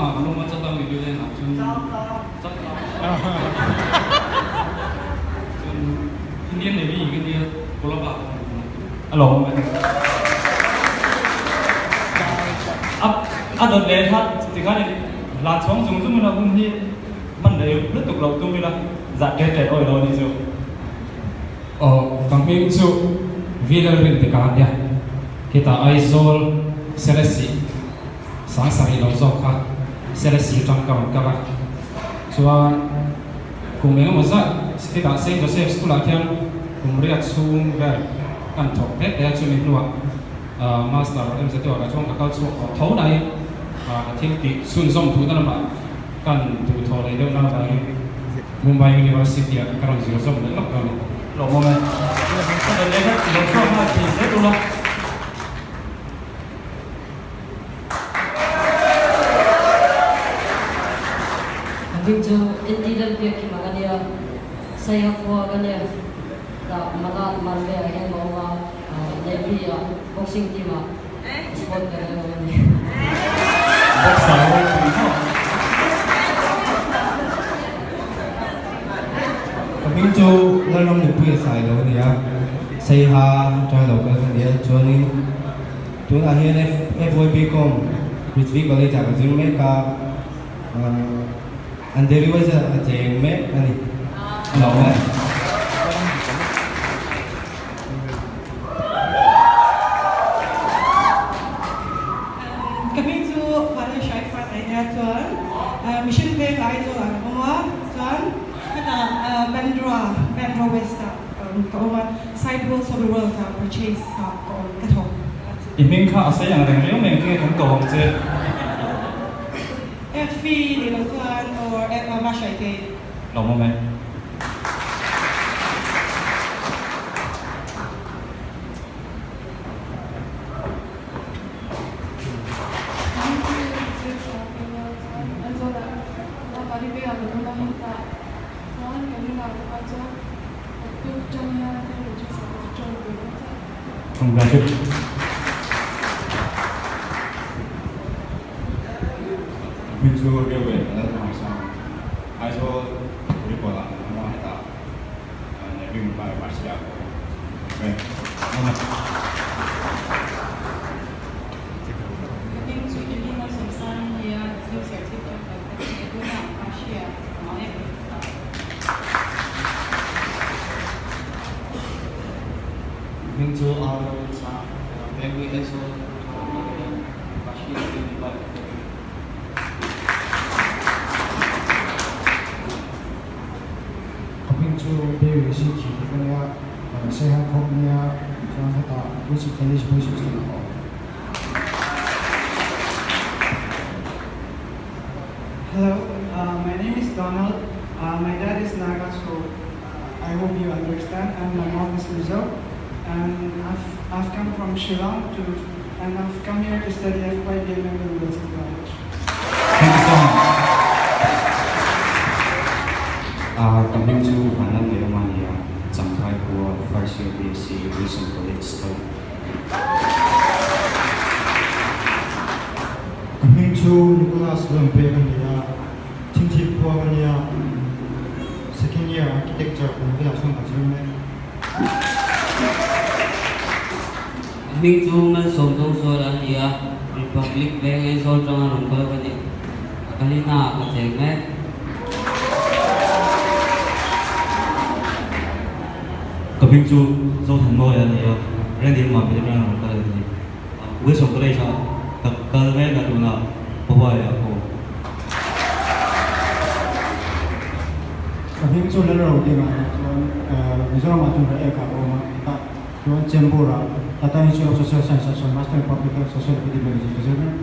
Chaltlangah kan awm a, Chaltlang Review Lane ah chuan Chaltlang chuan Indian Navy ka nia Kolaba ka awm tawh a lawm awm e. A a dawt leh kha tikhan in hlan chhawng zung zung ila hun hi hman rei lutuk loh tum ila zah ṭet ṭet awih lo a nih chu. Aw ka hming chu Vilal Rindika a nia, khitah Aizawl Selesih Sangsarih lo zawk kha Selesih atang ka rawn kal a, chuan kum eng emaw zat khitah Saint Joseph School ah khian kum riat chhung vel kan thawk hle hle a, chumi hnuah Master MZU ah chuan ka kal chhuak tawh tho nain ka thil tih chhunzawm duhna lamah kan duhthawh leh deuh na avangin Mumbai University ah ka rawn zir zawm leh lawk dawn a ni. Lawmawm e. Ka rawn leh kha lo chhuak nghal thei zel ula. Ka hming chu NT Lalbiakkima ka nia, Saiha khua ka nia, tah Manat Marve ah hian ka awm a, Navy ah boxing team ah sport ka reng a ni. Boxer ropui hlauh. Ka hming chu Lalram Nupui a sai lo a nia, Saiha atanga lo kal ka nia, chuanin tunah hian FYB com Prithvi College ah ka zir mek a, an daily wage a cheng mek a ni. A lo awm e. Ka hming chu Vana Hraifat a nia chuan Mission Veng Aizawl ah ka awm a chuan hetah Bandra Bandra West ah ka awm a Sidewalks of the World ah purchase ah ka awm ka thawk. I hming kha a sei ang reng riau mai engtin nge kan ko ang che? Effie ni lo chuan or Mahraitei. Lawmawm e. Congratulations. Hming chu Railway Lalhmangsa Aizawl Puripawlah an awm a, hetah Navy Mumbai Marcia pawh a awm e. Hming chu Elina Sawmsang a nia, Zirchhiar chhip chu kan ka ti e, tunah Marcia a awm e. Hming chu Aaron Rinsang, Vengpui Aizawl Marcia Mumbai ka ti e. Ka hming chu Barry si thi tih ka nia, Saiha khawp nia chuan hetah Wilson College Boys Hostel ah ka awm. Hello, my name is Donald, my dad is Naga so I hope you understand and my mom is Mizo and I've I've come from Shillong to and I've come here to study FYBMM in Wilson College. Thank you so much. Ka hming chu Vanlal Leoma a ni a, Champhai khua First Year BSc Wilson College tho. Ka hming chu Nicholas Lawmpek a ni a, Thingthip khua ka nia, Second Year Architecture kum velah chuan ka zir mek. Ka hming chu Malsawm Dawngsual a ni a, Republic Veng Aizawl tanga rawn kal ka ni. Ka kalina ah ka cheng mek. Ka hming chu Zothanmawia a ni a, Rengdil Mami atanga rawn kal ka ni. Wilson College ah ka kal mek a tunah Hawaii ah ka awm. Ka hming chu Lalro ding ah nia chuan Mizoram ah chuan Raek ah ka awm a, tah chuan Chembur ah Tata Institute of Social Science ah chuan Master in Public Health Social Epidemiology ka zir mek.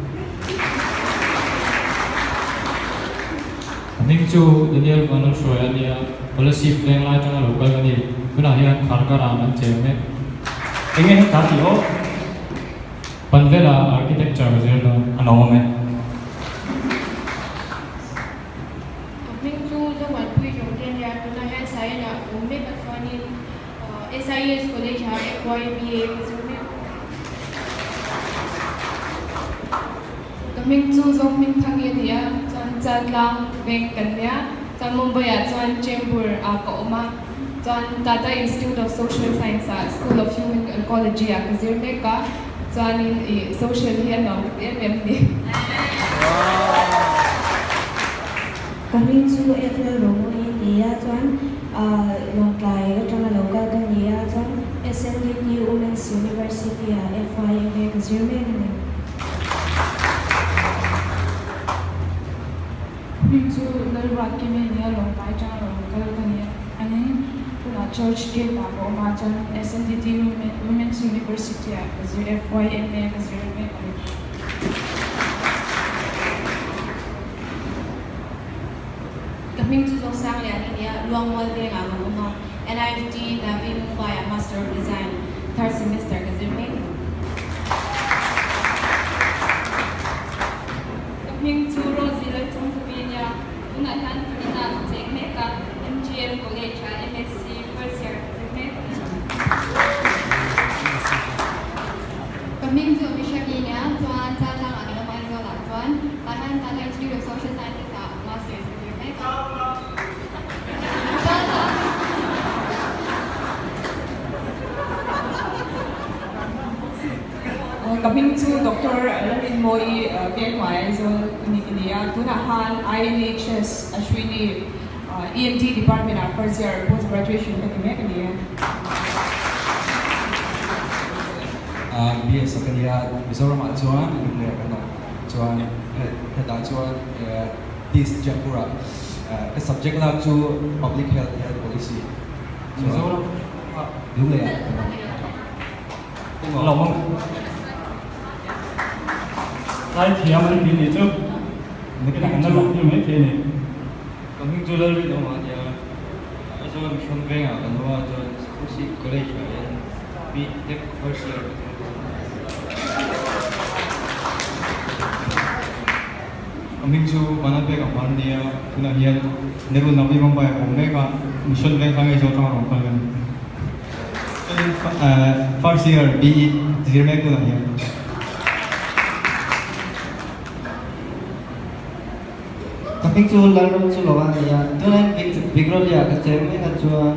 Ka hming chu Daniel Vanlalhruai a nia, Kolasib Venglai atanga lo kal ka ni. Tunah hian Kharghar ah an cheng mek. Enge heta tih aw? Panvela Architecture ka zir dawn. A lo awm e. Ka hming chu Zomuanpui Jongte a nia, tunah hian Saiin ah ka awm mek a chuanin SIS College ah FYBA ka zir mek. Ka hming chu Zohmingthangi a ni a, chuan Chaltlang veng kan nia, chuan Mumbai ah chuan Chembur ah ka awm a, chuan Tata Institute of Social Science ah School of Human Ecology ah ka zir mek a, chuanin ih social hi a nuam ka ti em em a ni. Ka hming chu Ethel Romawii a ni a, chuan Lawngtlai atanga lo kal ka ni a, chuan SNDT Women's University ah FYMA ka zir mek a ni. Hming chu Lalruatkimi a ni a, Lawngtlai atanga lo kal ka ni a, anin tunah Church Gate ah ka awm a, chuan SNDT Women's University ah ka zir FYMA ka zir mek a ni. Ka hming chu Zawngsang Lian i nia, Luangmual vengah kan awm a, NIFT Navi Mumbai ah Master of Design third semester ka zir mek a ni. Ka hming chu Rosie Lalchawngthupi i nia, tunah hian Pune-ah ka cheng mek a, MGM College ah MSc first year ka zir mek a ni. Ka hming chu Abhishek i nia, chuan Chaltlangah kan awm a, Aizawlah chuan tah hian Tata Institute of Social Sciences ah Masters ka zir mek a. Chaltlang. Ka hming chu Doctor Lalrinmawii Vengmai Aizawl ni ka ni a, tunah khan INHS Ashwini ENT Department ah first year post graduation ka ti mek a ni e. BS a ka nia, Mizoram ah chuan Lunglei ah kan awm chuan hetah chuan TIS Jaipur ah ka subject lak chu Public Health Health Policy Mizoram ah Lunglei ah kan awm. Lawm ang. Lai thiam an ti nih chu nakinah kan la luh tir mai thei a ni. Ka hming chu Lalrinawm a nia, Aizawl Mission Vengah kan awm a, chuan Spusi College ah hian B Tech first year ka zir bawk. Ka hming chu Vanlalpek Amar a nia, tunah hian Nerul Navi Mumbai ah ka awm mek a, Mission Vengthlang Aizawl atanga rawn kal ka ni. First year BE zir mek tunah hian. Ka hming chu Lalram chu lo a ni a, tunah hian Vigrolia ka cheng mek a chuan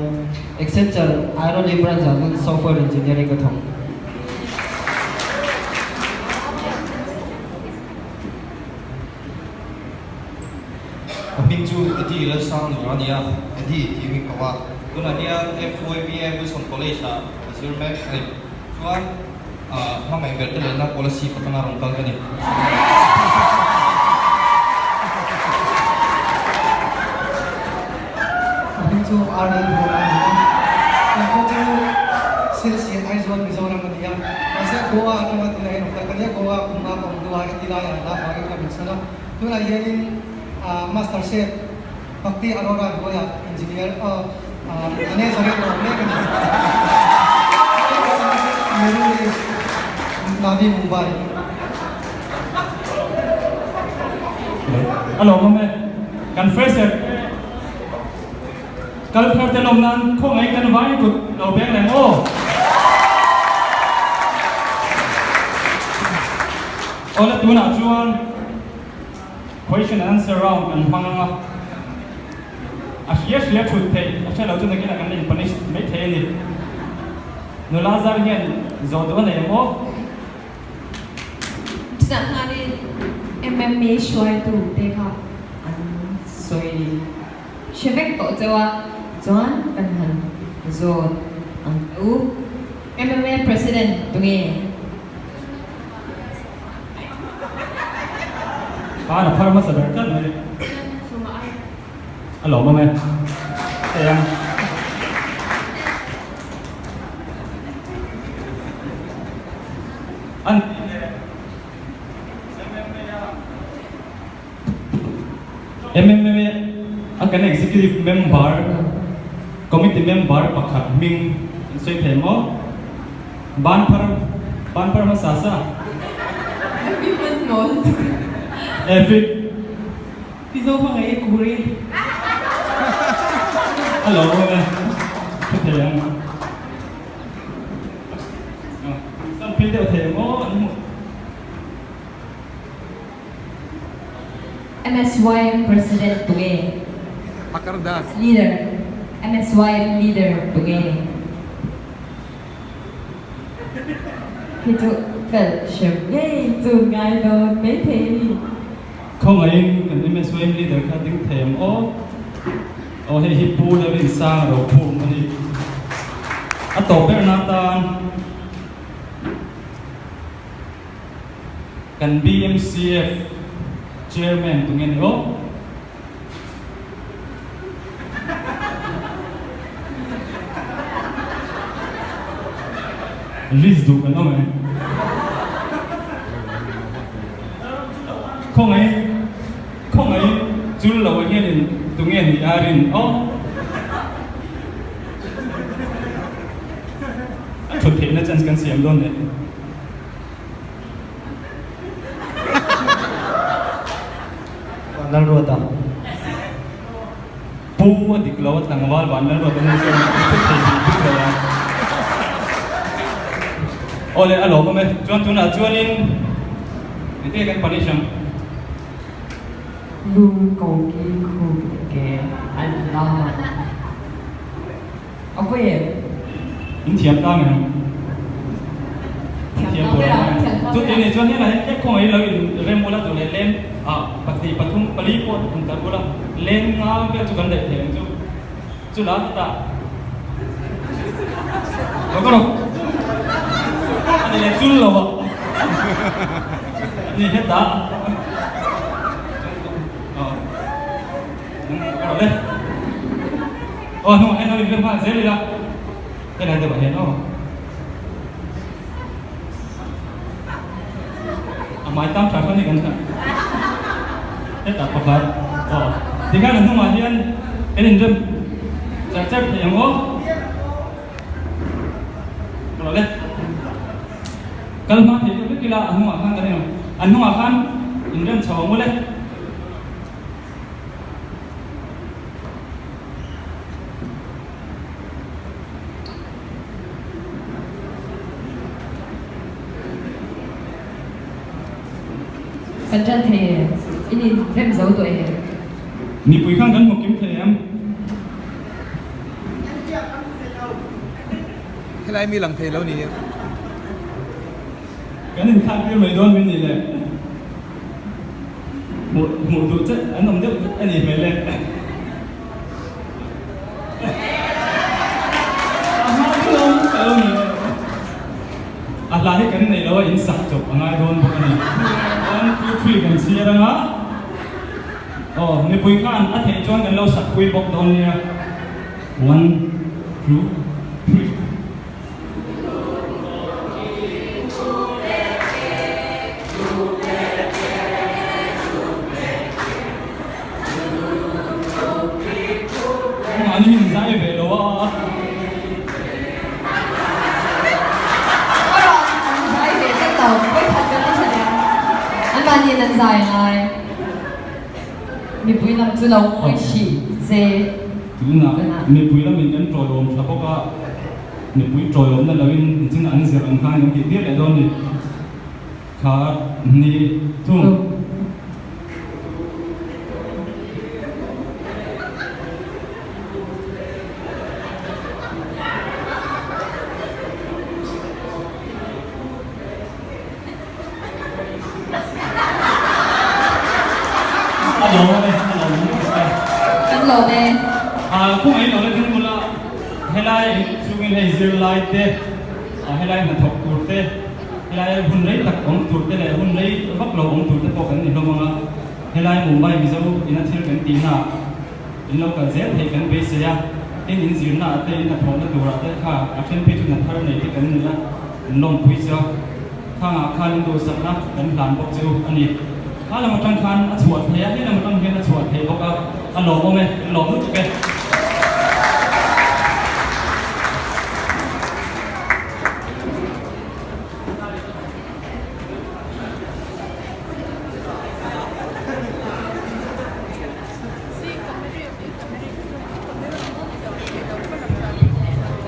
Accenture Airoli branch ah chuan software engineering ka thawk. Ka hming chu Eddie Lalsang Lura a ni a, Eddie tih min ko a. Tunah hian FYBA Wilson College ah ka zir mek a ni. Chuan hmangaih ber te lehna policy patanga rawn kal ka ni. Ka hming chu Arnold Bawla a ni a, kan khua chu Silsian Aizawl Mizoram a ni a. Mahse Goa atanga tilai an awm kal ka nia, Goa kum nga ka awm hnuah heti laiah la vangin ka min sawn a. Tunah hianin Master Chef Bhakti Arora hnuaiah Engineer Manager in a awm mek a ni. Meru East, Navi Mumbai. A lawmawm e. Kan fresher te kal thar te lawm nan khawngaih kan vai kut lo beng leng aw. Awle tunah chuan question and answer round kan hmang ang a, a hria hria thut theih a hre lo chu nakinah kan in punish mai thei a ni. Nula zar hian zawh duh a nei ang aw. Chutah khanin MMA hruaitu te kha an sawi hre vek tawh cheu a, chuan kan han zawt ang che u. MMA President tunge? Khan a phar hmasa ber tlat mai. A lawm awm e. Hei ang. An tih leh MMA a MMA a kan executive member committee member pakhat hming an sawi thei maw? Ban phar ban phar hmasa sa. Efi. Mizo hmangaih i kur i. A lo awm e, hre thei ang. Sam phil deuh thei ang aw an hmuh. MSYM President tunge? Leader MSYM Leader tunge? Khi chu fel hrem ngei chu ngai dawn maithei a ni. Khawngaihin kan MSYM Leader kha ding thei ang aw. Aw hei hi Pu Lalrinsanga ro phum a ni. A tawp berna atan kan BMCF Chairman tunge ni aw. Risk duh kan awm em? Khawngaih khawngaih chul lo ah hianin tunge ni a rin aw? A thut theihna chance kan siam dawn leh. Vanlalruata. Pu a dik lo a tlangval Vanlalruata hi chuan a thut thei bik bik lo a. Aw le a lawm awm e. Chuan tunah chuanin engtin nge kan punish ang? Lu ko ki khu ke an la. A pawi em? In thiam tlang em? Thiam tur ang em? Chuti nih chuan helai hian tlek khawngaih lo in rem ula duh leh leng ah pahnih pathum pali pawh in tar ula leng nga vel chu kan daih thei ang chu chu la hetah lo ka rawh a ni leh chul lo ah a ni hetah aw ka rawh le. Aw hnungah hian lo inrem nghal zel ila helai deuhah hian aw a hmai tang tha tha ni kan hria hetah pakhat aw tikhian a hnungah hian kan inrem char char thei ang aw ka lo le kal hma thei deuh vek ila a hnungah khan kan a hnungah khan inrem chho ang ule. Kan ṭan thei em? In in rem zo tawh em? Mipui khan kan hmu kim thei em? Helai mi lang thei lo ni. Kan inthlak tir mai dawn min ni le. Hmuh hmuh duh che an awm deuh a ni hmel e. A hma chu lo awm ka lo ni e. A hla hi kan neih lo a in sak chawp a ngai dawn bawk a ni. 1, 2, 3 kan chhiar ang a. Aw mipui khan a theih chuan kan lo sak pui bawk dawn nia. 1, 2, 3. Mahni hi zai ve lo a. An zai ve tlat lo, vawikhat kan la tha leh. An mahniin an zai lai. Mipui lam chu lo ngawi hrih che. Tunah mipui lamin kan tawlawm tha bawk a. Mipui tawiawmna loin nichin an zir ang khan kan tih tir leh dawn ni. Kha ni thung. A lawm e, a lawm lutuk e. Kan lawm e. A khawngaih lo la ding bula helai chungin hei zirlai te, helai hnathawk tur te, helai hun rei tak awm tur te leh hun rei vak lo awm tur te pawh kan ni hlawm ang a. Helai Mumbai Mizo ina thil kan tihna in lo kal zel theih kan beisei a, tin in zirna ah te in hnathawhna turah te kha a then phei chu hna thar nei te kan ni a, in lawmpui chu a. Khangah khan in duhsakna kan hlan bawk chu a ni. Kha lam atang khan a chhuah thei a, he lam atang hian a chhuah thei bawk a, a lawmawm e, in lawm lutuk e.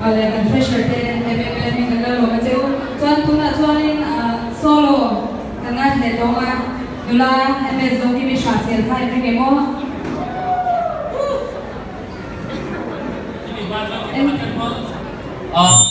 Awle kan fresher te MMM in kan lo lawm a che u. Chuan tunah chuanin solo kan ngaithla leh tawng a. Nula MS Zokimi Hrahsel kha in ring em aw?